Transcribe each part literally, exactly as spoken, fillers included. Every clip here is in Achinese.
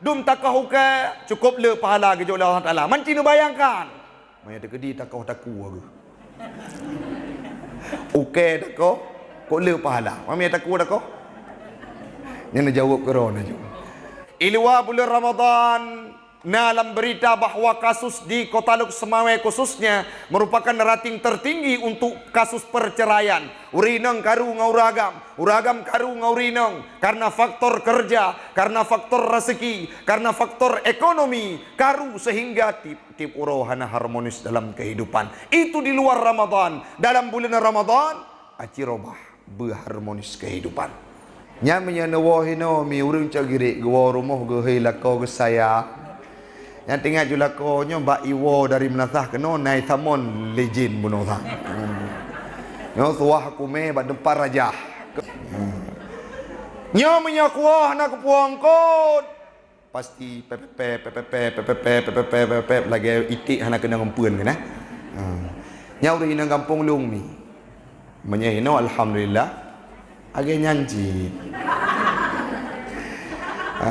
Dum takoh ukée, cukup le pahala geujok lé Allah Taala. Man ci neubayangkan. Meunyoe teukeudi takoh takue geuh. Ukée takoh, kok le pahala. Meunyoe takue takoh. Nyan neujaweueb keudroe neujaweueb. Iluwa buleuen Ramadhan, na lam berita bahwa kasus di Kota Lhokseumawe khususnya merupakan rating tertinggi untuk kasus perceraian. Ureuëng inong karu ngon ureuëng agam, ureuëng agam karu ngon ureuëng inong, karena faktor kerja, karena faktor rezeki, karena faktor ekonomi, karu sehingga tiep-tiep uroe hana harmonis dalam kehidupan. Itu di luar Ramadan. Dalam bulan Ramadan, aci robah beuharmonis kehidupan. Nyan meunyoe neuwoe hinoe mi ureuëng cok girek geuwoe rumoh geuhei lakoe geusayang. Nyang teuingat ju lakoe nyoe bak iwoe dari meunasah keunoe nai samon lijin bunoe sang. Hmm. Nyoe suah kumé bak teumpat rajah. Hmm. Nyoe meunyoe kuwoe hana kupuwoe eungkot. Pasti pep, pep, pep, lagée iték hana keunong eumpeuen keuh nah. Ha. Nyan ureuëng inong gampông lôn mi. Meunyoe hinoe alhamdulillah, lagée nyan cit. Ha.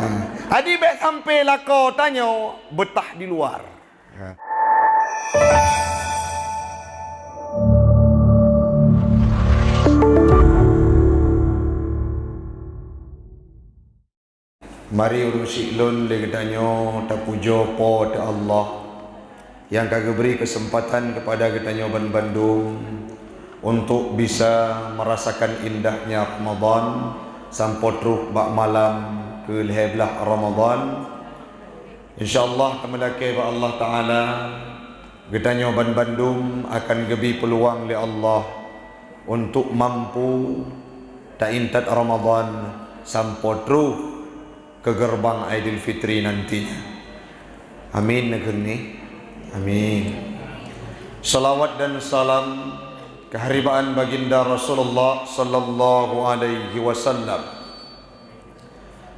Jadi bék sampai lakoe tanyoe beutah di luar. Ha. Mari ureuëng syik lôn lé geutanyoe tapujoe Po teu Allah nyang ka geubri keuseumpatan keupada geutanyoe banbandum untuk bisa merasakan indahnya Ramadan sampoe troh bak malam keu lhée blaih Ramadan. Insya Allah, tameulakée bak Allah Taala, geutanyoe banbandum akan geubri peuluwang lé Allah untuk mampu taintat Ramadan sampoe troh keu geureubang Aidilfitri nantinya. Amin, neukheun ni. Amin. Salawat dan salam keuharibaan Baginda Rasulullah sallallahu alaihi wasallam.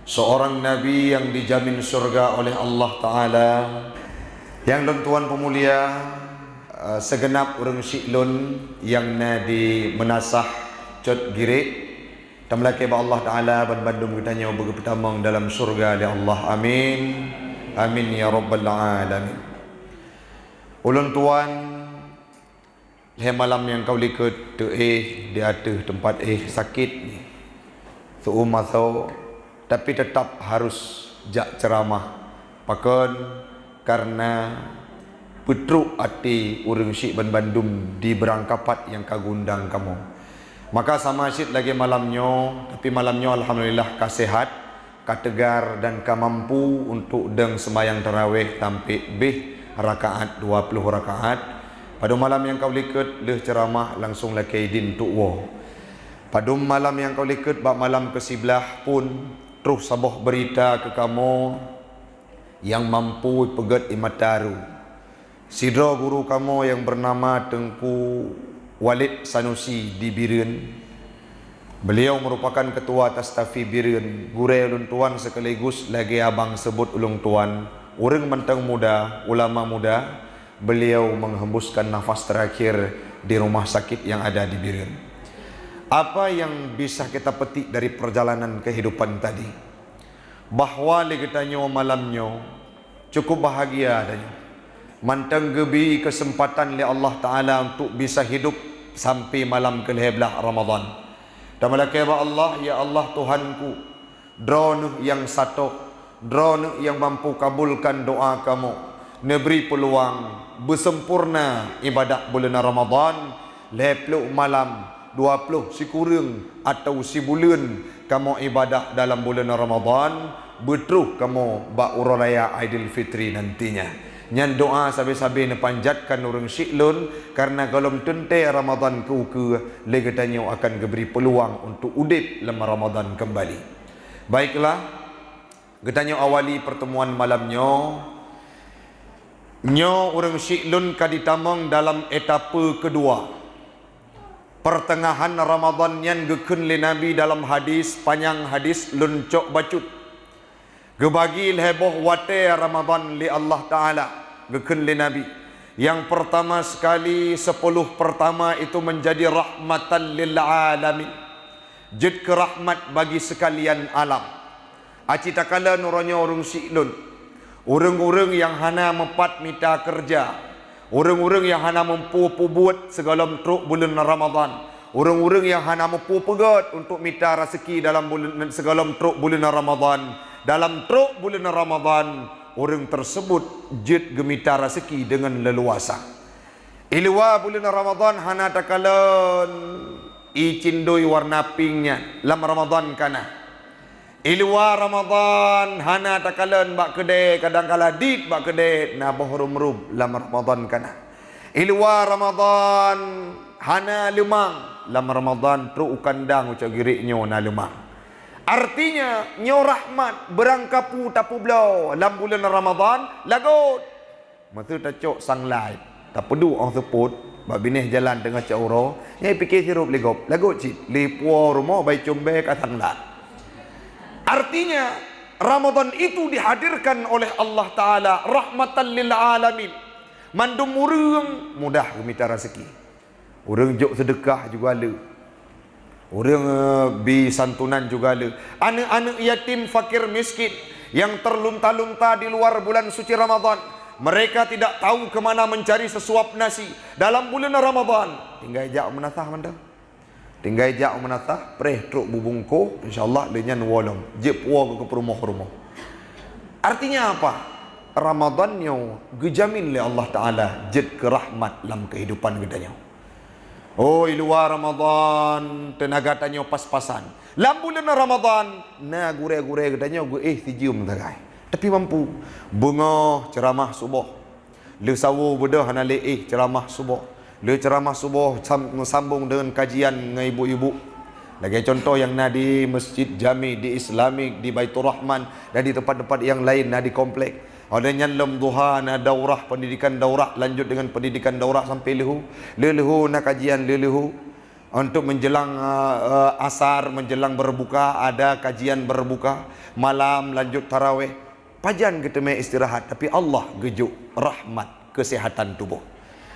Seorang nabi yang dijamin syurga oleh Allah Taala. Nyang lôn tuan peumulia, eh, seugeunab ureuëng syik lôn nyang na di meunasah cot girek, tameulakée bak Allah Taala banbandum geutanyoe beugeupeutamong dalam syurga lé Allah. Amin. Amin ya rabbal alamin. Ulôn tuan, lhée malam nyang ka u likot teuéh di ateueh teumpat éh sakét, seu-uem asoe, tapi teutap harôh jak ceuramah. Pakon? Kareuna peutrok até ureuëng syik banbandum di beurangkapat nyang ka geuundang kamoe. Maka sama cit lagée malam nyoe, tapi malam nyoe alhamdulillah ka seuhat, ka teugar dan ka mampu untuk deueng seumayang tarawéh sampai beh rakaat dua ploh rakaat. Padub malam nyang ka u likot lheueh ceuramah langsong lakée idin untuk woe. Padub malam nyang ka u likot bak malam keusiblaih pun troh saboh beurita keu kamoe nyang mampu peugét ie mata aru. Sidroe guru kamoe nyang beunama Teungku Walid Sanusi di Bireuen. Beliau meurupakan keutua Tastafi Bireuen, gurée ulôn tuan sekaligus lagée abang seubut ulôn tuan, ureuëng mantong muda, ulama muda, beliau menghembuskan nafas terakhir di rumah sakit yang ada di Bireuen. Apa yang bisa kita petik dari perjalanan kehidupan tadi? Bahwa lé geutanyoe malam nyoe cukup bahagia tanyoe mantong geubri keuseumpatan lé Allah Taala untuk bisa hidup sampai malam keulhée blaih Ramadhan. Tameulakée bak Allah, "Ya Allah Tuhanku, Droeneueh nyang sato, Droeneueh nyang mampu kabulkan doa kamoe, neubri peuluwang beuseumpurna ibadah buleuen Ramadhan, lhée ploh malam, dua ploh sikureueng atawa sibuleuen kamoe ibadah dalam buleuen Ramadhan, beutroh kamoe bak uroe raya Aidilfitri nantinya." Nyan doa sabe-sabe neupanjatkan ureuëng syik lôn, kareuna gohlom teuntée Ramadhan keu ukeue lé geutanyoe akan geubri peuluwang untuk udeb lam Ramadhan keumbali. Baiklah, geutanyoe awali peurteumuan malam nyoe. Nyoe ureuëng syik lôn ka jitamong dalam etape keudua. Peuteungahan Ramadhan nyan geukheun lé Nabi dalam hadis, panyang hadis lôn cok bacut. Geubagi lhée boh watée Ramadhan lé Allah Taala, geukheun lé Nabi. Nyang peurtama sekali, sepuluh pertama itu menjadi rahmatan lil alamin. Jeuet keu rahmat bagi seukalian alam. Aci takalon uroe nyoe ureuëng syiek lôn, ureuëng-ureuëng nyang hana meupat mita keureuja, ureuëng-ureuëng nyang hana meupeu-peubuet sigohlom trok buleuen Ramadhan, ureuëng-ureuëng nyang hana meupeu-peugét untuk mita raseuki dalam buleuen, sigohlom trok buleuen Ramadhan. Dalam trok buleuen Ramadhan, ureuëng teuseubut jeuet geumita raseuki deungon leuluasa. I luwa buleuen Ramadhan hana takalon ie cindoi warna pink nyan, lam Ramadhan ka na. I luwa Ramadhan hana takalon bak keudè, kadang kala dit bak keudè na boh rum-rum, lam Ramadhan ka na. I luwa Ramadhan hana leumang, lam Ramadhan trok u kandang ucok girék nyoe na leumang. Artinya, nyoe rahmat beurangkapeue tapeubloe lam buleuen Ramadhan lagot. Meuseu tacok sunlight, tapeuduek 'oh seupôt bak binéh jalan teungoh cot uroe, nyan pike sirop lé gob, lagot cit, lé puwoe rumoh bai cumbée ka sunlight. Artinya, Ramadan itu dihadirkan oleh Allah Taala rahmatan lil alamin. Mandum ureuëng mudah geumita raseuki. Ureuëng jok seudeukah juga le. Ureuëng, eh, bi santunan juga le. Aneuk-aneuk yatim, fakir miskin yang terlunta-lunta di luar bulan suci Ramadan, mereka tidak tahu ke mana mencari sesuap nasi dalam bulan Ramadan. Tinggai jak meunasah mantong. Tinggai jak meunasah, preh trok bubungkoh, insya Allah lé nyan wolong. Jeuet puwoe keu peurumoh-rumoh. Artinya apa? Ramadan nyoe geujamin lé Allah Taala jeuet keu rahmat lam kehidupan geutanyoe. Oh, i luwa Ramadan, teunaga tanyoe pas-pasan. Lam buleuen Ramadan, na gurée-gurée geutanyoe geuéh sijeuem sagai. Tapi mampu, beungoh ceuramah suboh. Lheueh sawoe beudôh hana lé éh ceuramah suboh. Lheueh ceuramah suboh sam-, sambong deungon kajian ngon ibu-ibu. Lagée contoh nyang na di Masjid Jami, di Islamic, di Baiturrahman, dan di tempat-tempat nyang laén na di komplek. Óh lheueh nyan lom duha na daurah, pendidikan daurah, lanjut deungon pendidikan daurah sampai leuhô. Lheueh leuhô na kajian lheueh leuhô. Untuk menjelang, eh, eh, asar, menjelang berbuka, ada kajian berbuka. Malam lanjut tarawih. Pajan geuteumé istirahat, tapi Allah geujok rahmat kesehatan tuboh.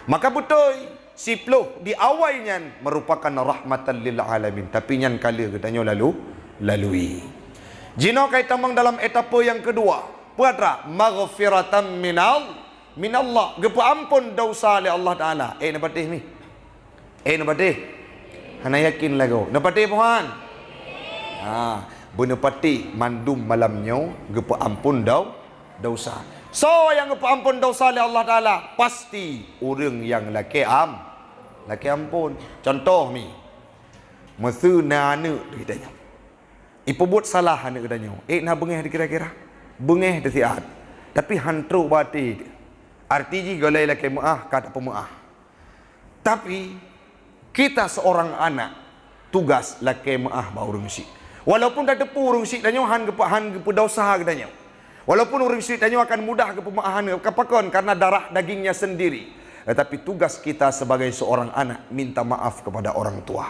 Maka beutôi, siploh di awai nyan merupakan rahmatan lil alamin, tapi nyan ka lheueh geutanyoe lalu, lalui. Jinoe ka itamong dalam etape nyang keudua. Peue atra? Maghfiratan minal, minallah. Geupeuamphon desya lé Allah Taala. Eh, neupatéh mi. Eh, neupatéh? Hana yakin lagoe. Neupatéh, Pohan? Ha, beuneupatéh mandum malam nyoe geupeuamphon dau-, desya. Soe nyang geupeuamphon desya lé Allah Taala? Pasti ureuëng nyang lakée am-, lakée amphon. Contoh mi, meuseu na aneuk teuh geutanyoe. Ipeubuet salah aneuk geutanyoe. Eh, na beungéh teuh kira-kira. Beungéh teuh siat. Tapi han trok bak até teuh. Arti jih gohlée lakée meuáh, ka tapeumeuáh. Tapi, kita seorang anak, tugas lakée meuáh bak ureuëng syiek. Walaupun tateupeue ureuëng syiek tanyoe han geupeu-, han geupeudosa geutanyoe. Walaupun ureuëng syiek tanyoe akan mudah geupeumeuáh aneuk, ka pakon, karena darah dagingnya sendiri. Tetapi tugas kita sebagai seorang anak, minta maaf kepada orang tua.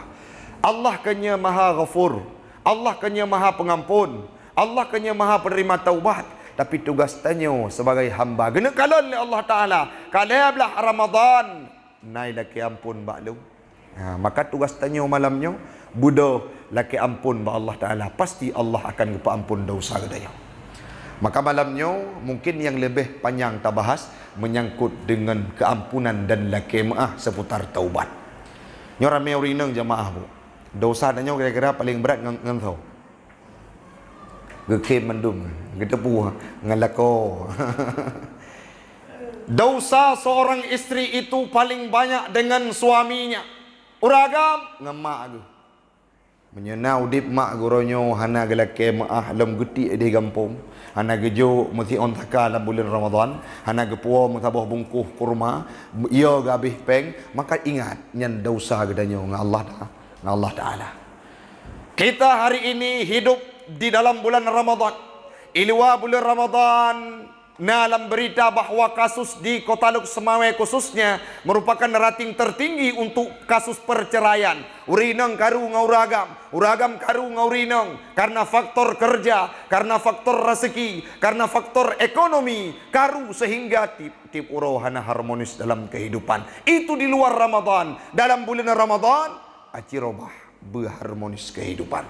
Allah keunyoe Maha Ghafur, Allah keunyoe Maha Pengampun, Allah keunyoe Maha Penerima Taubat. Tapi tugas tanyoe sebagai hamba, geuneuk kalon lé Allah Taala, ka lhée blaih Ramadan, na ilakée amphon bak lôn. Ha, maka tugas tanyoe malam nyoe, beudôh lakée amphon bak Allah Taala, pasti Allah akan geupeuamphon desya geutanyoe. Maka malam nyoe, mungkin nyang leubeh panyang tabahas meunyangkot deungon keuampunan dan lakée meuáh seuputar taubat. Nyoe ramé ureuëng inong jamaah, Bu. Desya tanyoe kira-kira paleng brat ngon, ngon soe? Geukhem mandum, geuteupeue ngon lakoe. Desya seorang istri itu paling banyak dengan suaminya. Ureuëng agam ngon mak geuh. Meunyoe na udeb mak geuh uroe nyoe hana geulakée meuáh lom geutiek di gampông, hana geujok meusiôn saka lam buleuen Ramadhan, hana geupuwoe meusaboh bungkôh kurma, yo geuhabéh péng, maka ingat, nyan desya geutanyoe ngon Allah Ta-, ngon Allah Taala. Kita hari ini hidup di dalam bulan Ramadan. I luwa buleuen Ramadan, na lam berita bahwa kasus di Kota Lhokseumawe khususnya merupakan rating tertinggi untuk kasus perceraian. Ureuëng inong karu ngon ureuëng agam, ureuëng agam karu ngon ureuëng inong, karena faktor kerja, karena faktor rezeki, karena faktor ekonomi, karu sehingga tiep-tiep uroe hana harmonis dalam kehidupan. Itu di luar Ramadan. Dalam bulan Ramadan, aci robah beuharmonis kehidupan.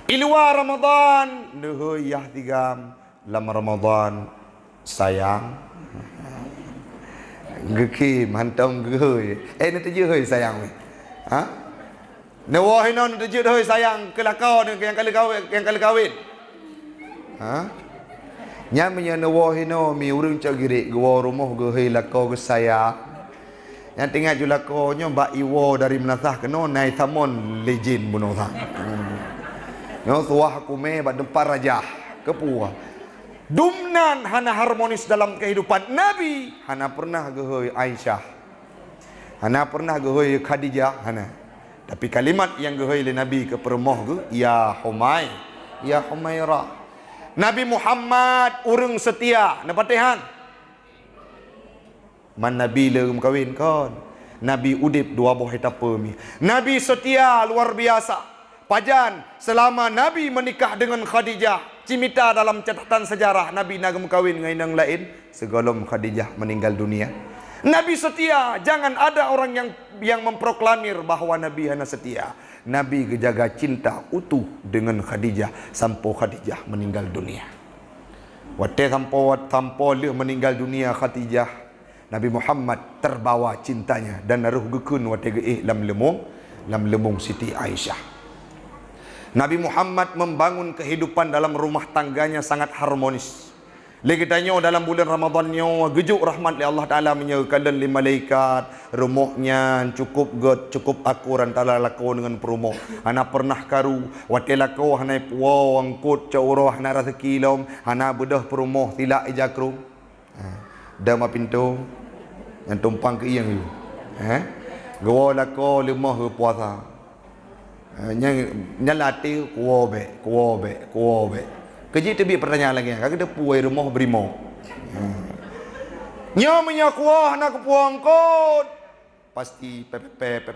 I luwa Ramadhan, neuhôi yah tigam, lam Ramadhan, sayang. Geukhém, hantom geuhôi. Eh, neuteujeuet hôi sayang weh. Ha? Neuwoe hinoe, neuteujeuet hôi sayang, keu lakoe nyang ka lheueh kawén, nyang ka lheueh kawén. Ha? Nyan meunyoe neuwoe hinoe mi ureuëng cok girik geuwoe rumoh geuhôi lakoe geusayang. Nyang teuingat ju lakoe nyoe bak iwoe dari meunasah keunoe nai samon lé jén bunoe sang. Hmm. Nyoe suah kumé bak teumpat rajah. Keupeue? Dum nan hana harmonis dalam kehidupan Nabi, hana pernah geuhôi Aisyah. Hana pernah geuhôi Khadijah, hana. Tapi kalimat nyang geuhôi lé Nabi keu peurumoh geuh, "Ya Humai, ya Humaira." Nabi Muhammad ureuëng seutia, neupatéh han? Man Nabi le geumeukawen kon. Nabi udeb dua boh étape mi. Nabi seutia luar biasa. Pajan, seulama Nabi meunikah deungon Khadijah, cimita dalam catatan sejarah Nabi na geumeukawen ngon inong laén sigohlom Khadijah meuninggal dunia. Nabi seutia, jangan ada orang yang, yang memproklamir bahwa Nabi hana seutia. Nabi geujaga cinta utuh deungon Khadijah sampoe Khadijah meuninggal dunia. Watée sampoe, sampoe lheueh meuninggal dunia Khadijah, Nabi Muhammad terbawa cintanya dan roh geukheun watée geuéh lam leumong, lam leumong Siti Aisyah. Nabi Muhammad membangun kehidupan dalam rumah tangganya sangat harmonis. Lé geutanyoe dalam buleuen Ramadhan nyoe geujok rahmat lé Allah Taala meunyoe kalon lé malaikat, rumoh nyan cukup gét, cukup akur antara lakoe deungon peurumoh. Hana pernah karu, watée lakoe hana puwoe, eungkot cok uroe hana raseuki lom, hana beudôh peurumoh silak ija krueng. Ha, deuh ma pintoe, nyang tumpang keuieng yue. Ha? Geuwoe lakoe leumoh geupuasa. Ha, nyang, nyang lam até kuwoe bék, kuwoe bék, kuwoe bék. Keujeuet teubiet peurtanyaan lagée nyan, ka geuteupeue rumoh beurimong. Ha. Nyoe meunyoe kuwoe hana kupuwoe eungkot. Pasti pep, pep,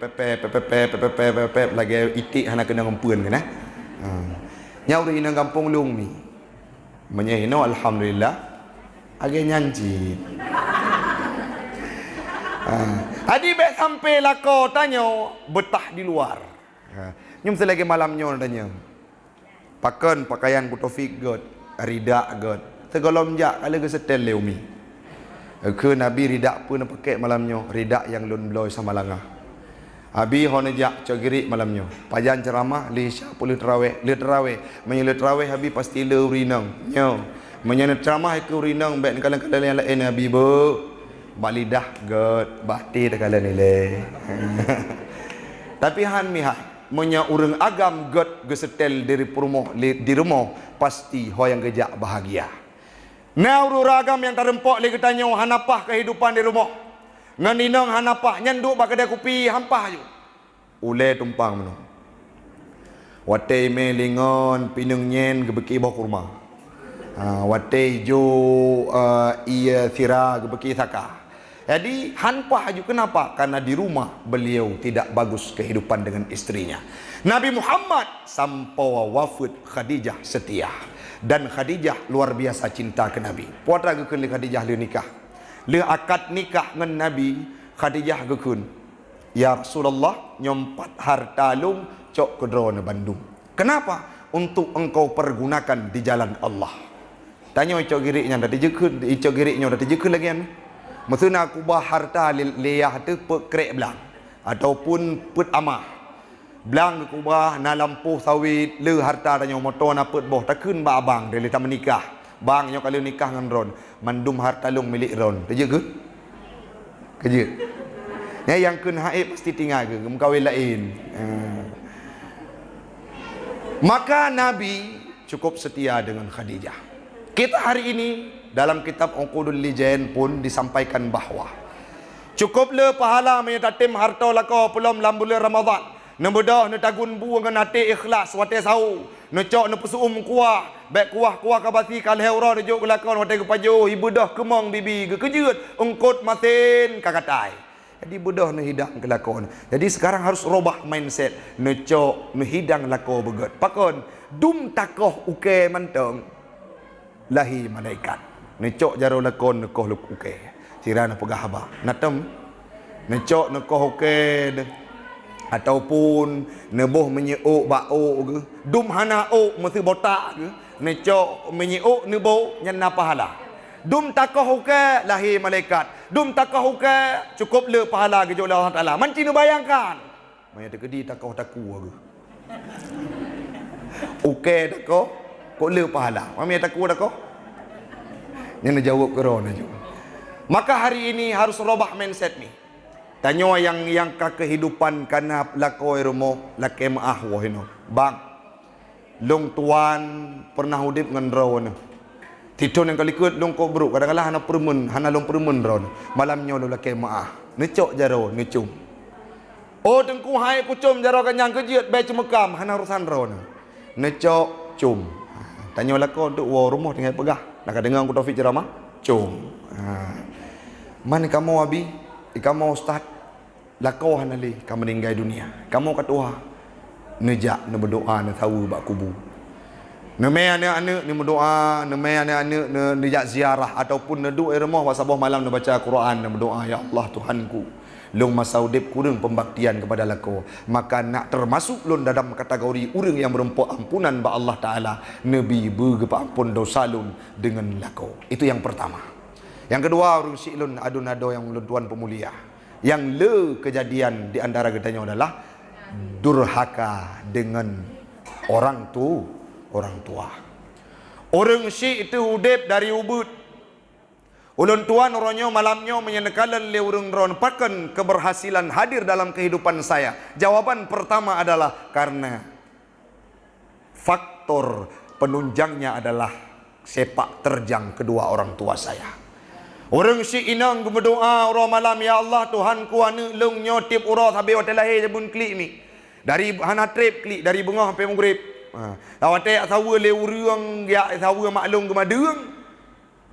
pep, lagée iték hana keunong eumpeuen keunan. Ha. Nyan ureuëng inong gampông lôn mi. Meunyoe hinoe alhamdulillah, lagée nyan cit. Ha. Jadi bék sampai lakoe tanyoe beutah di luar. Ha. Nyoe meusti lagée malam nyoe tanyoe. Pakon pakaian ku Taufik gét, ridak gét. Sigohlom jak ka lheueh geuseutét lé Umi. Kheun Abi, ridak peue neupaké malam nyoe? Ridak nyang lôn bloe Samalanga. Abi, ho neujak cok girik malam nyoe. Pajan ceuramah? Lheueh Isya peue lheueh teurawéh? Lheueh teurawéh. Meunyoe lheueh teurawéh Abi pasti le ureuëng inong. Nyoe. Meunyoe neuceuramah keu ureuëng inong bék neukalon-kalon nyang laén Abi, beuh. Bak lidah gét, bak até takalon ilée. Tapi han mihai. Meunyoe ureuëng agam gét geuseutét di peurumoh, di rumoh, pasti ho nyang geujak bahagia. Na ureuëng-ureuëng agam nyang tareumpok lé geutanyoe hana paih keuhidupan di rumoh. Ngon inong hana paih, nyan duek bak keudée kupi han paih ju. Ulée tumpang meunoe. Watée imé lingon pineung nyén geubeuki boh kurma. Ha, watée ijo, eh, ié sira geubeuki saka. Jadi, han paih ju. Kenapa? Karena di rumah beliau tidak bagus kehidupan dengan istrinya. Nabi Muhammad sampoe wafeuet Khadijah setia. Dan Khadijah luar biasa cinta keu Nabi. Peue atra geukheun lé Khadijah lheueh nikah. Lheueh akad nikah ngon Nabi, Khadijah geukheun, "Ya Rasulullah, nyoe pat hareuta lôn cok keudroe neuh bandum." Kenapa? Untuk engkau pergunakan di jalan Allah. Tanyoe icok girik nyan, icok girik nyoe, icok girik nyoe lagée nyan. Meuseu na kubah hareuta lé, lé yah teuh peuet krek blang ataupun peuet amah. Blang geukubah, na lampôh sawét, le hareuta tanyoe, moto na peuet boh, takheun bak abang dilée tameunikah. "Bang, nyoe ka lheueh nikah ngon droen, mandum hareuta lôn milék droen." Teujeuet keuh? Keujeuet. Nyan nyang kheun hase pasti tinggai keuh, geumeukawen laén. Ha. Maka Nabi cukup setia dengan Khadijah. Kita hari ini dalam kitab Uqudul Lijain pun disampaikan bahwa cukup le pahala meunyoe tatem hareuta lakoe peulom lam buleuen Ramadhan. Neubeudôh neutagun bu ngon até ikhlas watée saho. Neucok neupeuseu'uem kuah, bék kuah-kuah ka basi ka lhée uroe neujok keu lakoe watée geupajoh, ibeudôh keumong bibi geukeujeuet, eungkot masen ka gatai. Jadi beudôh neuhidang keu lakoe. Jadi sekarang harus robah mindset, neucok neuhidang lakoe beugét. Pakon? Dum takoh ukée mantong. Lahé malaikat. Neucok jaroe lakoe neukoh luk ukée. Sira neupeugah haba. Na tom? Neucok neukoh ukée deuh. Ataupun neuboh minyeuk ôk bak ôk geuh, dum hana ôk meuseubotak geuh, neucok minyeuk ôk neuboh, nyan na pahala. Dum takoh ukée, lahé malaikat. Dum takoh ukée, cukôp le pahala geujok lé Allah Taala. Man ci neubayangkan. Maya teukeudi takoh takue geuh. Ukée takoh, kok le pahala. Maya takue takoh. Nyan neujaweueb keudroe neujaweueb. Maka hari ini harus robah mindset ni. Tanyoe nyang, nyang ka keuhidupan kana lakoe rumoh lakée meuáh woe inoe. Bang, lôn tuan peureunah udeb ngon droeneuh. Sithon nyang ka likot lôn kok brok, kadang-kadang hana peureumeun, hana lôn peureumeun droeneuh. Malam nyoe lôn lakée meuáh. Neucok jaroe, neucom. Oh Teungku, hai kucom jaroe ganyang keu jeuet, bèk ceumeukam, hana urosan droeneuh. Neucok, com. Tanyoe lakoe duek woe rumoh tinggai peugah. Na ka deungoe Teungku Taufik ceuramah? Com. Ha. Man kamoe abi, kamoe ustaz, lakoe hana lé, ka meuninggai dunia. Kamoe ka tuha. Neujak neumeudoa, neusaweue bak kubu. Neumè aneuk-aneuk neumeudoa, neumè aneuk-aneuk neu-, neujak ziarah ataupun neuduek i rumoh bak saboh malam neubaca Quran, neumeudoa, "Ya Allah Tuhanku, lôn masa udeb kureueng peumbaktian keupada lakoe, maka nak teumasok lôn dalam kategori ureueng nyang meurumpok ampunan bak Allah Taala, neubi beu geupeuampon dosa lôn deungon lakoe." Itu nyang peurtama. Nyang keudua, ureueng syiek lôn aduen adoe nyang lôn tuan peumulia. Nyang le keujadian di antara geutanyoe adalah durhaka deungon orang tu-, orang tua. Ureueng syiek teuh udeb dari ubeut. Ulôn tuan uroe nyoe malam nyoe meunyoe neukalon lé ureueng droeneuh, pakon keberhasilan hadir dalam kehidupan saya? Jawaban pertama adalah karena faktor penunjangnya adalah sepak terjang kedua orang tua saya. Ureueng syiek inong geumeudoa uroe malam, "Ya Allah, Tuhanku, aneuk lôn nyoe tiep uroe sabe watèe lahé jameun klik mi. Dari hana trép klik, dari beungoh sampai meugreb." Ha. Watèe jak saweue lé ureueng, jak saweue mak lôn geumadeueng.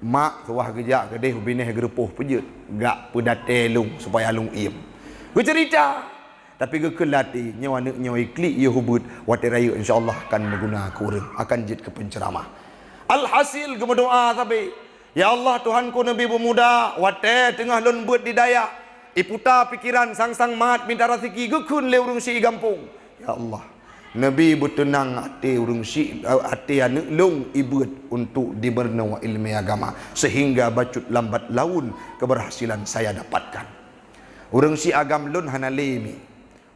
Mak suwah geujak keudeh u binéh geureupôh peujeuet, gak peudatée lôn supaya lôn iem. Geuceurita, tapi geukheun lam até, "Nyoe aneuk nyoe iklik yoh ubeut, watée rayeuk insya Allah akan meuguna keu ureueng, akan jeuet keu penceramah." Alhasil geumeudoa sabe, "Ya Allah, Tuhanku neubi peumuda, watée teungoh lôn beuet di dayah, iputa pikeran sang-sang mat minta raseuki," geukheun lé ureueng syiek gampông. Ya Allah, neubi beuteunang até ureueng syiek, até aneuk lôn ibeuet untuk dimeurunoe ileumèe agama, sehingga bacut lambat laun keberhasilan saya dapatkan. Ureueng syiek agam lôn hana lé mi,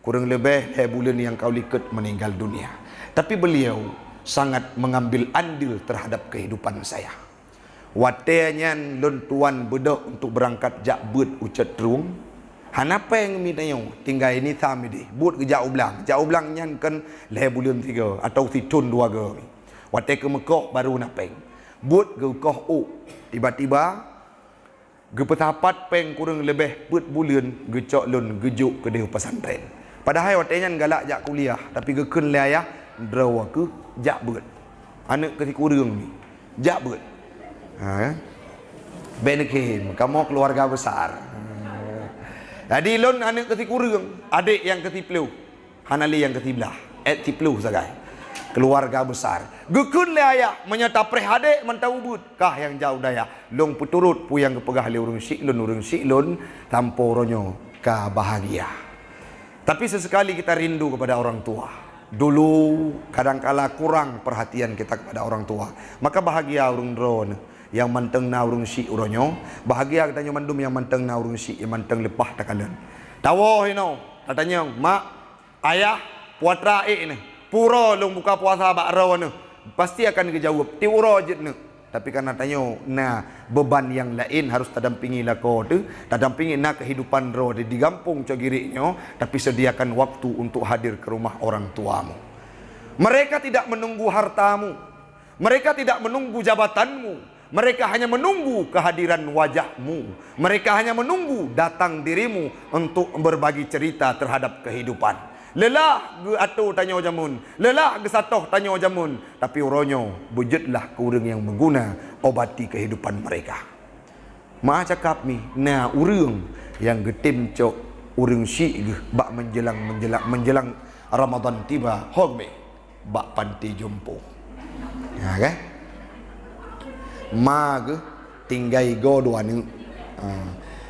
kureueng leubeh lhèe buleuen nyang ka likot meninggal dunia. Tapi beliau sangat mengambil andil terhadap kehidupan saya. Watée nyan lôn tuan beudôk untuk beurangkat jak beuet u Cot Trueng. Hana péng mi tanyoe, tinggai ni tham ideh. Buet geujak u blang. Jak u blang nyan kon lhèe buleuen sigoe atawa sithon dua goe mi. Watée keumeukok baru na péng. Buet geukoh ôk. Tiba-tiba geupeusapat péng kureueng leubeh peuet buleuen geucok lôn geujok keudeh u pesantren. Padahai watée nyan galak jak kuliah, tapi geukheun lé ayah, "Droe keuh jak beuet. Aneuk keuh sikureueng mi, jak beuet." Ha, eh? Bék neukheun, kamoe keluarga besar. Jadi lôn aneuk keuh sikureueng, adék nyang keuh siploh. Hana lé nyang keuh siblah, eh, siploh sagai. Keluarga besar. Geukheun lé ayah, meunyoe tapreh adék mantong ubeuet, kah nyang jak u dayah. Lôn peuturot peue nyang geupeugah lé ureueng syiek lôn, ureueng syiek lôn sampoe uroe nyoe ka bahagia. Tapi sesekali kita rindu kepada orang tua. Dulu kadangkala kurang perhatian kita kepada orang tua. Maka bahagia ureueng droeneuh nyang mantong na ureueng syiek uroe nyoe, bahagia geutanyoe mandum nyang mantong na ureueng syiek, nyang mantong leupah takalon. Tawoe inoe, tatanyong, "Mak, Ayah, putra ék neuh, peue uroe lôn buka puasa bak droeneuh?" Pasti akan geujaweueb, "Tiep uroe jeuet neuk." Tapi karena tanyoe na beuban nyang laén harus tadampingi lakoe teuh, tadampingi na kehidupan droe di gampông Cot Girek nyoe, tapi sediakan waktu untuk hadir ke rumah orang tuamu. Mereka tidak menunggu hartamu. Mereka tidak menunggu jabatanmu. Mereka hanya menunggu kehadiran wajahmu. Mereka hanya menunggu datang dirimu untuk berbagi cerita terhadap kehidupan. Leulah geuatoe tanyoe jameun, leulah geusatoh tanyoe jameun, tapi uroe nyoe beujeuetlah keu ureueng nyang meuguna obati kehidupan mereka. Meu'ah cakap mi, na ureueng nyang geutem cok ureueng syiek geuh bak menjelang, menjelang, menjelang Ramadan tiba, ho geubée bak panti jompo. Ha, kan? Ma geuh tinggai goe dua aneuk. Ha.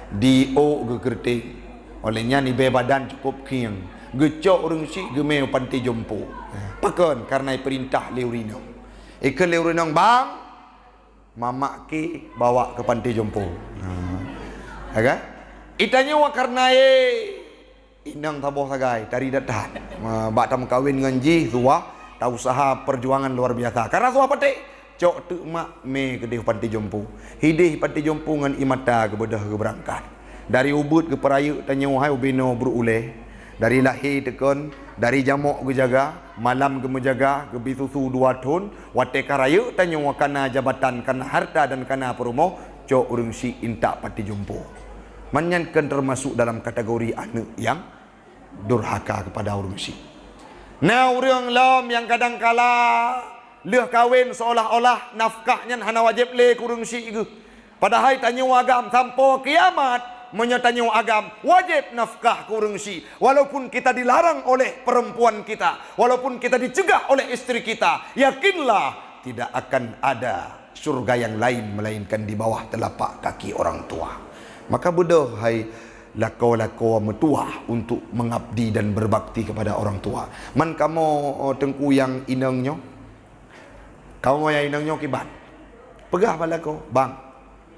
Di ôk geuh keureuteng. Oleh nyan ibée badan cukôp khieng. Geucok ureuëng syiek geumé u panti jompo. Pakon? Kareuna ipeurintah lé ureuëng inong. Ikheun lé ureuëng inong, "Bang, mamak ké bawa keu panti jompo." Ha. Ya kan? Itanyoe kareuna, eh, inong saboh sagai, tari that-that. Ma, bak tameukawen ngon jih, suah, tausaha perjuangan luar biasa. Kareuna suah patéh, cok teuk mak mé keudeh panti jompo. Hideh panti jompo ngon ié mata geubeudôh geubeurangkat. Dari ubeut geupeurayeuk tanyoe hai ubé noe brok ulée. Dari lahé teukon, dari jamok geujaga, malam geumeujaga, geubri susu dua thon, watée ka rayeuk tanyoe kana jabatan, kana harta dan kana peurumoh, cok ureuëng syiek intat panti jompo. Man nyan kon teumasok dalam kategori aneuëk nyang durhaka kepada ureuëng syiek. Na ureuëng lom nyang kadang kala lheueh kawen seolah-olah nafkah nyan hana wajéb lé keu ureuëng syiek geuh. Padahai tanyoe agam sampoe kiamat, meunyoe tanyoe agam, wajéb nafkah keu ureuëng syiek. Walaupun kita dilarang oleh perempuan kita, walaupun kita dicegah oleh istri kita, yakinlah tidak akan ada syurga yang lain melainkan di bawah telapak kaki orang tua. Maka beudôh hai lakoe-lakoe meutuah untuk mengabdi dan berbakti kepada orang tua. Man kamoe, eh, teungku nyang inong nyoe, kamoe nyang inong nyoe kiban. Peugah bak lakoe, "Bang,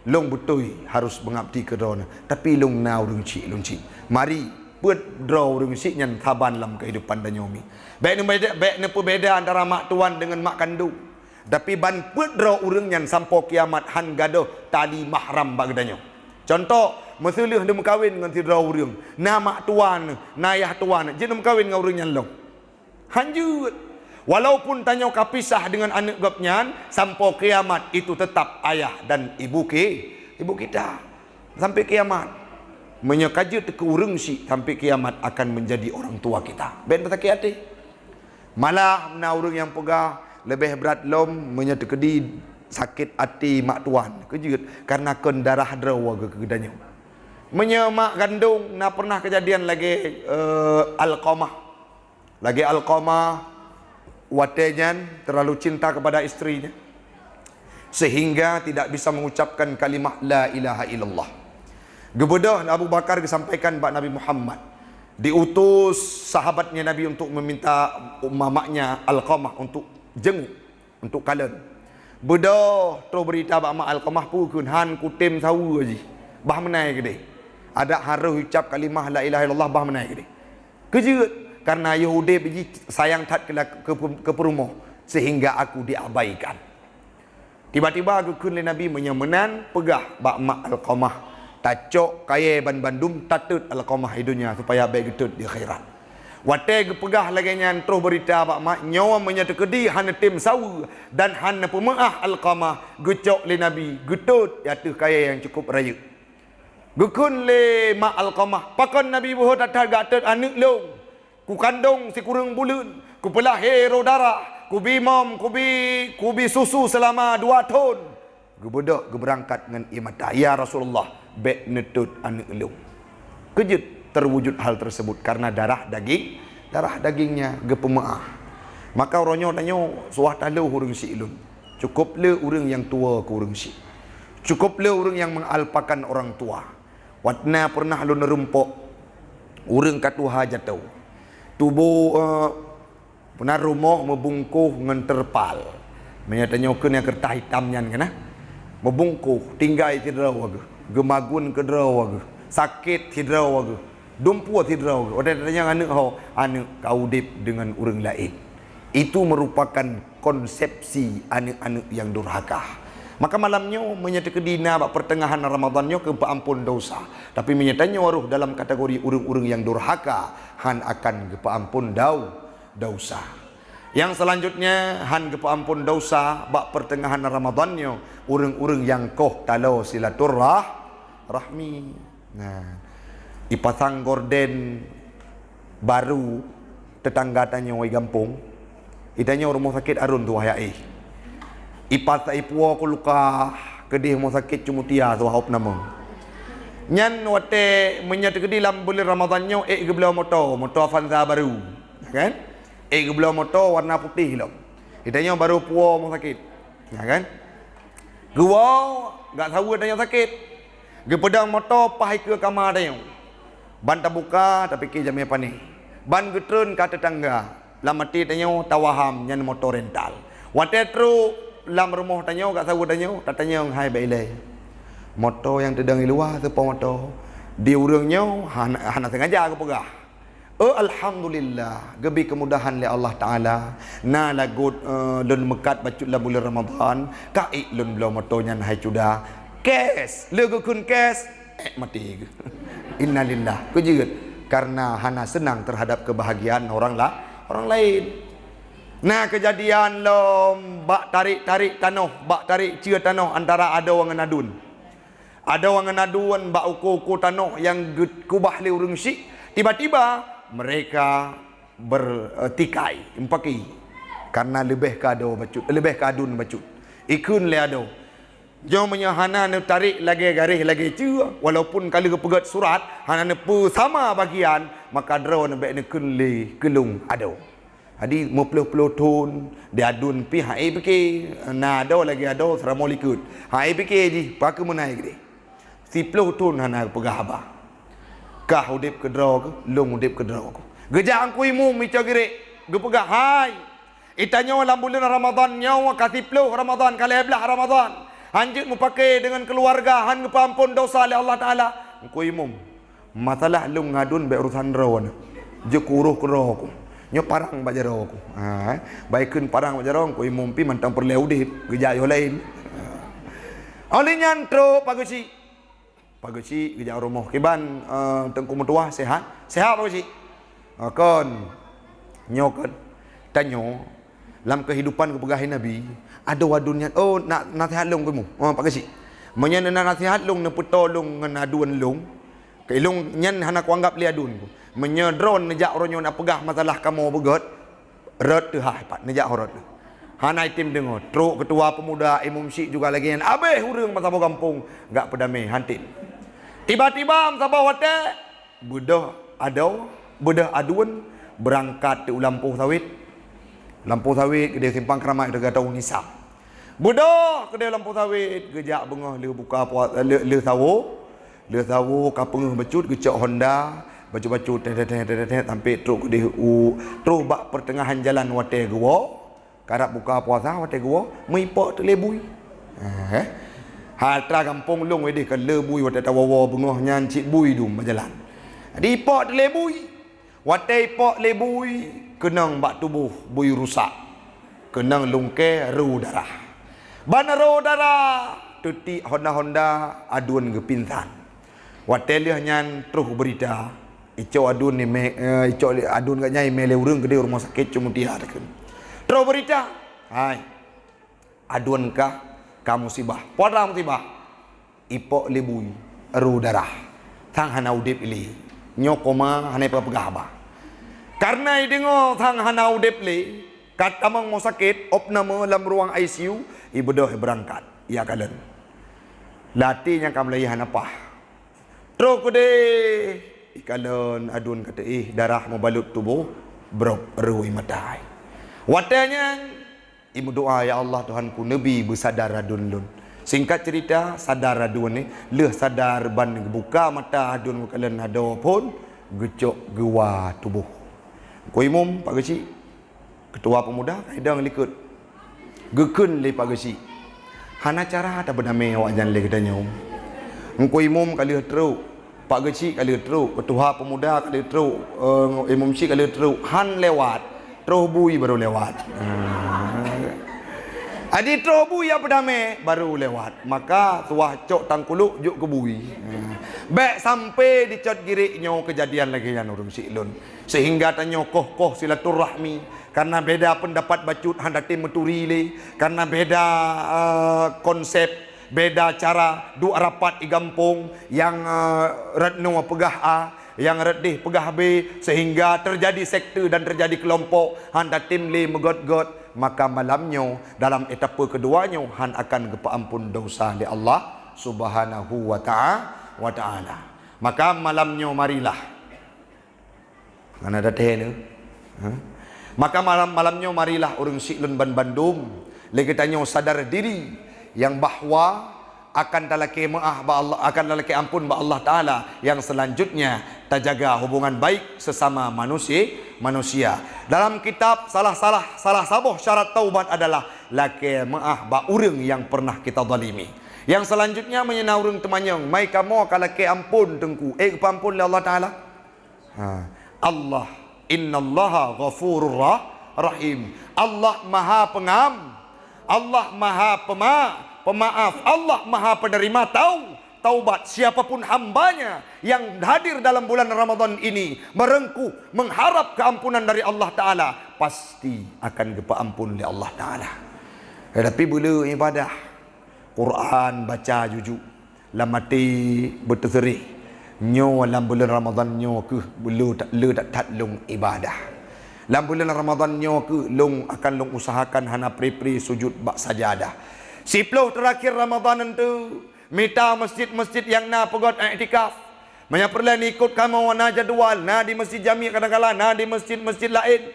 lôn beutôi harus mengabdi keu droeneuh, tapi lôn na ureuëng syiek lôn cit. Mari, peuet droe ureuëng syiek nyan saban lam kehidupan tanyoe mi. Bék neubeda, bék neupeubeda antara mak tuan dengan mak kandong. Tapi ban peuet droe ureuëng nyan sampoe kiamat hán gadôh tali mahram bak geutanyoe. Contoh, meuseu lheueh neumeukawen ngon sidroe ureuëng, na mak tuan, na yah tuan, jeuet neumeukawen ngon ureuëng nyan lom. Hán jeuet. Walaupun tanyoe ka pisah dengan aneuëk gobnyan, sampoe kiamat itu tetap ayah dan ibu ki-, ibu kita. Sampai kiamat. Meunyoe ka jeuet keu ureuëng syiek, sampai kiamat akan menjadi orang tua kita." Bék neusakét até. Malah na ureuëng nyang peugah leubeh brat lom meunyoe teukeudi sakét até mak tuan. Keu jeuet, kareuna kon darah droe geuh keu geutanyoe. Meunyoe mak kandong na pernah keujadian lagée, eh, Alqamah. Lagée Alqamah watée nyan terlalu cinta kepada istrinya, sehingga tidak bisa mengucapkan kalimah la ilaha illallah. Geubeudôh Abu Bakar geusampaikan bak Nabi Muhammad, diutus sahabatnya Nabi untuk meminta mamaknya Alqamah untuk jenguk, untuk kalon. Beudôh troh beurita bak mak Alqamah, peue kheun, "Hán kutem saweue jih, bah meunan keudeh. Adak harôh ucap kalimah la ilaha illallah, bah meunan keudeh." Keu jeuet, kareuna yoh udeb jih sayang that keu la-, keu, keu peurumoh, sehingga aku diabaikan. Tiba-tiba geukheun lé Nabi, "Meunyoe meunan, peugah bak mak Alqamah, tacok kayée banbandum, tatot Alqamah di donya, supaya bék geutot di akhirat." Watée geupeugah lagée nyan troh beurita bak mak, nyoe meunyoe teukeudi hana tem saweue dan hana peumeuáh Alqamah, geucok lé Nabi, geutot di ateueh kayée nyang cukup rayeuk. Geukheun lé mak Alqamah, "Pakon Nabi beuhe that-that geutot aneuëk lôn? Kukandong sikureueng buleuen, kupeulahé roh darah, kubimom, kubi, kubi susu seulama dua thon." Geubeudôh geubeurangkat ngon ié mata, "Ya Rasulullah, bék neutot aneuëk lôn." Keu jeuet terwujud hal tersebut kareuna darah daging, darah dagingnya geupeumeuáh. Maka uroe nyoe tanyoe suah taloh ureuëng syiek lôn. Cukup le ureuëng nyang tuwoe keu ureuëng syiek. Cukup le ureuëng nyang mengalupakan orang tua. Watée na pernah lôn rumpok ureuëng ka tuha jatoe. Tuboh, eh, pernah rumoh meubungkoh ngon terpal. Meunyoe tanyoe kheun nyang keureutah itam nyan kan, eh? Meubungkoh, tinggai sidroe geuh, geumagun keudroe geuh, sakét sidroe geuh. Dumpeue sidroe geuh, watée tatanyong aneuëk ho, aneuëk ka udeb deungon ureuëng laén. Itu merupakan konsepsi aneuëk-aneuëk nyang durhaka. Maka malam nyoe, meunyoe teukeudi na bak peuteungahan Ramadhan nyoe geupeuamphon desya, tapi meunyoe tanyoe rhoh dalam kategori ureuëng-ureuëng nyang durhaka, hán akan geupeuamphon dau-, desya. Nyang seulanjutnya, hán geupeuamphon desya bak peuteungahan Ramadhan nyoe ureuëng-ureuëng nyang koh taloe silaturrah-, rahmi. Nah, ipasang gorden baru tetangga tanyoe di gampông. Itanyoe rumoh sakét Arun tuha ya éh. Ipas-, ipuwoe kulkah keudeh rumoh sakét Cumutia tuha hop nama. Nyan watée meunyoe teukeudi lam buleuen Ramadhan nyoe ék geubloe moto, moto Avanza baru, kan? Ék geubloe moto warna putéh lom. Itanyoe baru puwoe rumoh sakét. Ya kan? Geuwoe, gak saweue tanyoe sakét. Geupeudong moto paih keue kama tanyoe. Ban tabuka, tapike jamé panéh. Ban geutreun ka teutangga, lam até tanyoe tawaham nyan moto rental. Watée trok lam rumoh tanyoe, gak saweue tanyoe, tatanyong hai bak ilée. Moto nyang teudong i luwa, soe po moto? Di ureuëng nyoe hana, hana sengaja geupeugah. Oh, alhamdulillah, geubi keumudahan lé Allah Taala. Na lagot, eh, lôn meukat bacut lam buleuen Ramadhan, ka ék lôn bloe moto nyan hai cuda. Cash, lé geukheun cash, ék maté geuh. Innalillah, keujeuet karena hana seunang terhadap kebahagiaan orang la-, orang lain. Na keujadian lom bak tarék-tarék tanoh, bak tarék ceue tanoh antara adoe ngon aduen. Adoe ngon aduen bak uko-uko tanoh nyang geukubah lé ureuëng syiek, tiba-tiba mereka bertikai, meupaké, karena leubeh keu adoe bacut, leubeh keu aduen bacut. Ikheun lé adoe, "Nyoe meunyoe hana neutarék lagée garéh lagée ceue, walaupun ka lheueh geupeugét surat, hana neupeusama bagian, maka droe neubék neukheun lé keu lôn adoe." Jadi, meuploh-ploh thon, di aduen pih han ék pike, na adoe lagée adoe seuramoe likot. Han ék pike jih, pakon meunan keudeh. Siploh thon hana geupeugah haba. Kah udeb keudroe keuh, lôn udeb keudroe keuh. Geujak Teungku Imum icok girek, geupeugah, "Hai, geutanyoe lam buleuen Ramadhan nyoe ka siploh Ramadhan, ka lhée blaih Ramadhan. Han jeuet meupaké deungon keuluwarga, han geupeuamphon desya lé Allah Taala." Teungku Imum, "Masalah lôn ngon aduen bék urosan droe nyoe. Jeuet kuuroh keudroe keuh. Nyoe parang bak jaroe keuh." Ha, eh. Bak ikheun parang bak jaroe, Teungku Imum pih mantong peureulée udeb, geujak yoh laén. Ha. Óh lheueh nyan trok Pak Geuchik. Pak Geuchik geujak u rumoh. "Kiban, eh, Teungku meutuwah, sehat?" "Sehat, Pak Geuchik." "Ah, kon. Nyoe kon. Tanyoe, lam keuhidupan geupeugah lé Nabi, adoe aduen nyan, oh, na-, naseuhat lôn keu mu, oh, Pak Geuchik. Meunyoe na naseuhat lôn, neupeutoe lôn ngon aduen lôn, keu lôn nyan hana kuanggab lé aduen ku. Meunyoe droeneuh neujak uroe nyoe neupeugah masalah kamoe beugét, rot teuhah pat, neujak horot. Hana item deungoe." Trok keutua peumuda, imum syiek juga lagée nyan. Abéh ureuëng meusaboh gampông gak peudamé, han tem. Tiba-tiba meusaboh watée, beudôh adoe, beudôh aduen beurangkat u lampôh sawét. Lampôh sawét keudeh Simpang Keramat, teuga tahu Nisab. Beudôh keudeh lampôh sawét, geujak beungoh lheueh buka pua-, lheueh, lheueh sawo. Lheueh sawo ka peungeuh bacut, geucok honda, bacut-bacut, teh, teh, teh, teh, teh, sampai trok keudeh u, trok bak peuteungahan jalan watée geuwoe. Karab buka puasa watée geuwoe, meuipok teulée bui. Eh. Atra gampông lôn ideh ka le bui watée tawoe-woe beungoh nyan cit bui dum bak jalan. Diipok teulée bui. Watée ipok lé bui, keunong bak tuboh bui rusak. Keunong lungkée ro darah. Ban ro darah, teutiek honda-honda, aduen geupingsan. Watée lheueh nyan troh beurita, icok aduen ni mé, eh, icok lé aduen geuh nyan imé lé ureuëng keudeh rumoh sakét Ceumutia takheun. Troh beurita, hai, aduen kah ka musibah. Peue musibah? Ipok lé bui, ro darah. Sang hana udeb lé. Nyoe koma hana peugah haba. Kareuna ideungoe sang hana udeb lé, ka tamong rumoh sakét, opname lam ruang I C U, ibeudôh ibeurangkat, ikalon. Lam até nyang ka meulayeue hana paih. Troh keudeh, ikalon aduen ka teuéh, darah meubalot tuboh, brok ro i mata. Watée nyan, imeudoá, "Ya Allah, Tuhanku, neubi beusadar aduen lôn." Singkat cerita, sadar aduen nyan, lheueh sadar ban geubuka mata aduen geukalon adoe phon, geucok geuwa tuboh. Teungku Imum, Pak Geuchik, keutua peumuda, ka idong likot. Geukheun lé Pak Geuchik, "Hana cara tabeudamé awaknyan lé geutanyoe." Teungku Imum ka lheueh trok, Pak Geuchik ka lheueh trok, keutua peumuda ka lheueh trok, eh, imum syiek ka lheueh trok, han lewat, troh bui baru lewat. Jadi troh bui nyang peudamé baru lewat. Maka suwah cok tangkulok jok keu bui. Bék sampai dicot girek nyoe keujadian lagée nyan ureuëng syiek lôn. Sehingga tanyoe koh-koh silaturahmi, karena beda pendapat bacut han tatem meuturi lé, karena beda, eh, konsep, beda cara, duek rapat i gampông, nyang, eh, rot noe peugah A, nyang rot deh peugah B, sehingga terjadi sekte dan terjadi kelompok, han tatem lé meugét-gét, maka malam nyoe dalam etape keudua nyoe han akan geupeuamphon desya lé Allah Subhanahu wa ta'a-, wa Ta'ala. Maka malam nyoe marilah. Hana tathee lé. Ha? Maka malam, malam nyoe marilah ureuëng syiek lôn ban bandum, lé geutanyoe sadar diri nyang bahwa akan talakée meuáh bak Allah, akan talakée amphon bak Allah Taala. Nyang seulanjutnya, Tajaga hubungan baik sesama manusia, manusia. Dalam kitab salah-salah, salah saboh syarat taubat adalah lakée meuáh bak ureuëng nyang pernah kita zalimi. Yang selanjutnya, meunyoe na ureuëng teumanyong, "Mai kamoe ka lakée ampôn, Teungku, ék geupeuampôn lé Allah Taala?" Ha. Allah, "Innallaha ghafurur rah-, rahim." Allah Maha Pengam-, Allah Maha Pema-, Pemaaf, Allah Maha Penerima tau-, taubat. Siapapun hambanya yang hadir dalam bulan Ramadan ini, merengkuh, mengharap keampunan dari Allah Taala, pasti akan geupeuampôn lé Allah Taala. Tetapi beu le ibadah, Quran baca juju, lam até beuteuseureh, "Nyoe lam buleuen Ramadhan nyoe kheueh le that-, le that-that lôn ibadah. Lam buleuen Ramadhan nyoe kheueh lôn akan lôn usahakan hana pri-pri sujud bak sajadah." Siploh teurakhir Ramadhan nyan teuk, mita masjid-masjid nyang na peugöt iktikaf. Meunyoe peureulée neuikot kamoe, na jadwal, na di Masjid Jami kadang kala, na di masjid-masjid laén.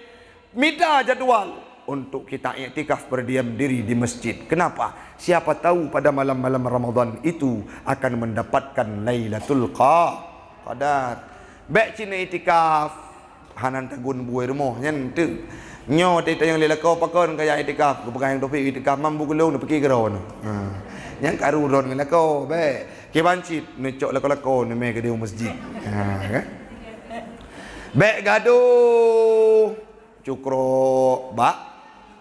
Mita jadwal untuk kita iktikaf berdiam diri di masjid. Kenapa? Siapa tahu pada malam-malam Ramadan itu akan mendapatkan Lailatul Qa-, Qadar. Bék cit iktikaf, hana tagun bu i rumoh, nyan teuk. Nyoe teuh nyang lé lakoe pakon kaya iktikaf, geupeugah nyang Taufik iktikaf, mambu geulong neupiké keudroe. Ha. Nyang karu droe ngon lakoe, bék. Kiban cit neucok lakoe-lakoe neumé keudéh u masjid. Ha, kan? Bék gadoh. Cukrok bak,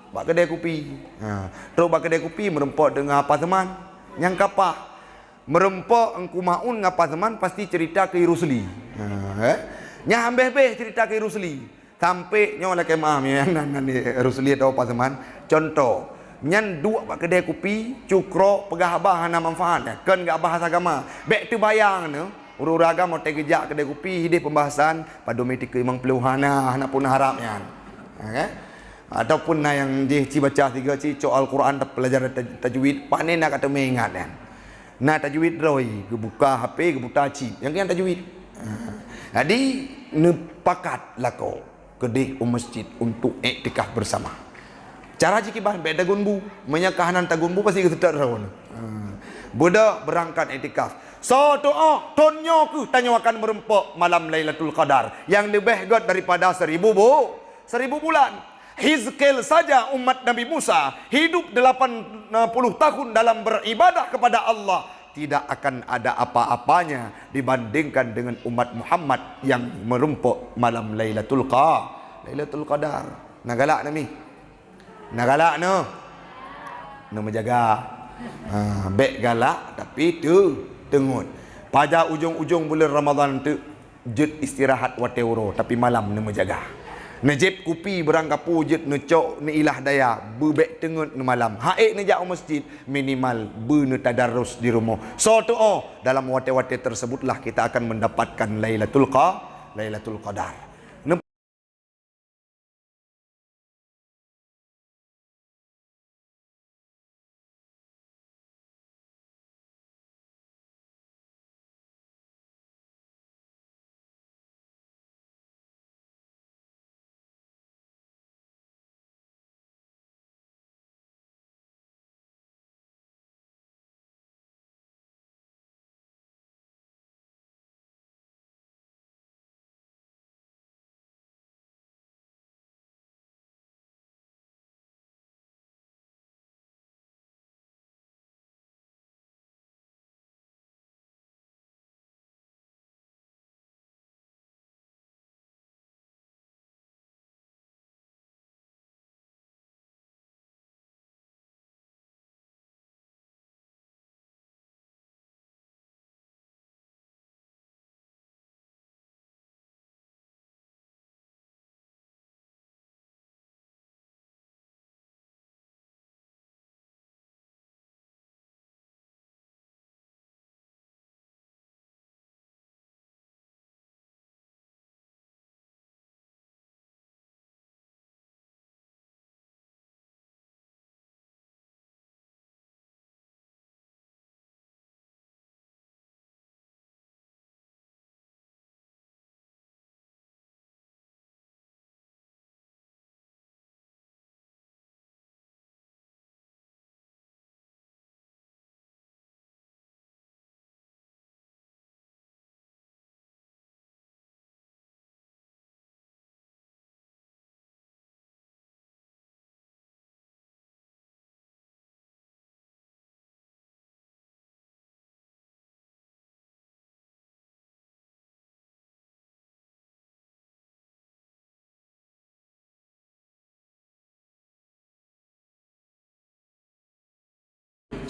bak keudè kupi. Ha, trok bak keudè kupi meureumpok deungon Apa Seuman. Nyang kapah. Meureumpok Teungku Maun ngon Apa Seuman pasti cerita keu Rusli. Ha, eh. Nyang habéh-habéh cerita keu Rusli. Sampai nyoe lakée meuáh nyang nan, nan Rusli atau Apa Seuman. Contoh, nyan duek bak keudè kupi, cukrok, peugah haba hana manfaat. Kon gak bahasa agama. Bék teubayang nyoe. Ureuëng-ureuëng agam watée geujak keudè kupi hideh pembahasan padum i tikeue limong ploh hana, hana pun harab nyan. Ha, kan? Ataupun na nyang jih ci baca sigoe ci cok Al-Quran ta-, pelajaran taj-, tajwid, pane na ka teumé ingat nyan. Na tajwid droe, geubuka H P, geubuta chip. Nyang nyan tajwid. Ha. Jadi, neupakat lakoe. Keudeh u masjid untuk iktikaf bersama. Cara jih kiban, bék tagun bu. Meunyoe ka hana tagun bu, pasti geuseutôt droe. Ha. Beudôh beurangkat iktikaf. Soe tuoh, thon nyoe kheueh tanyoe akan meureumpok malam Lailatul Qadar nyang leubeh gét daripada seribu bu-, seribu bulan. Hizqil saja umat Nabi Musa hidup delapan puluh tahun dalam beribadah kepada Allah. Tidak akan ada apa-apanya dibandingkan dengan umat Muhammad yang meureumpok malam Lailatul Qa-, Lailatul Qadar. Na galak nami? Na galak nyoe? Neumeujaga. Ha, bék galak, tapi teu-, teungeut. Paja ujong-ujong buleuen Ramadhan teuk jeuet istirahat watée uroe, tapi malam neumeujaga. Neujép kupi beurangkapeue jeuet neucok neuilah daya, beubék teungeut neumalam. Ha ék neujak u masjid, minimal beu neutadarus di rumoh. Soe tuoh, dalam watée-watée tersebutlah kita akan mendapatkan Lailatul Qa-, Lailatul Qadar.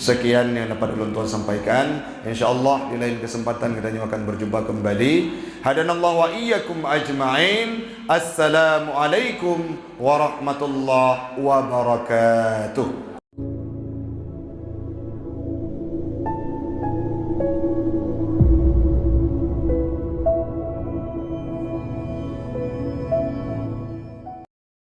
Sekian yang dapat ulôn tuan sampaikan. Insya Allah di lain kesempatan kita nyoe akan berjumpa kembali. Hadanallahu wa iyyakum ajma'in. Assalamualaikum warahmatullahi wabarakatuh.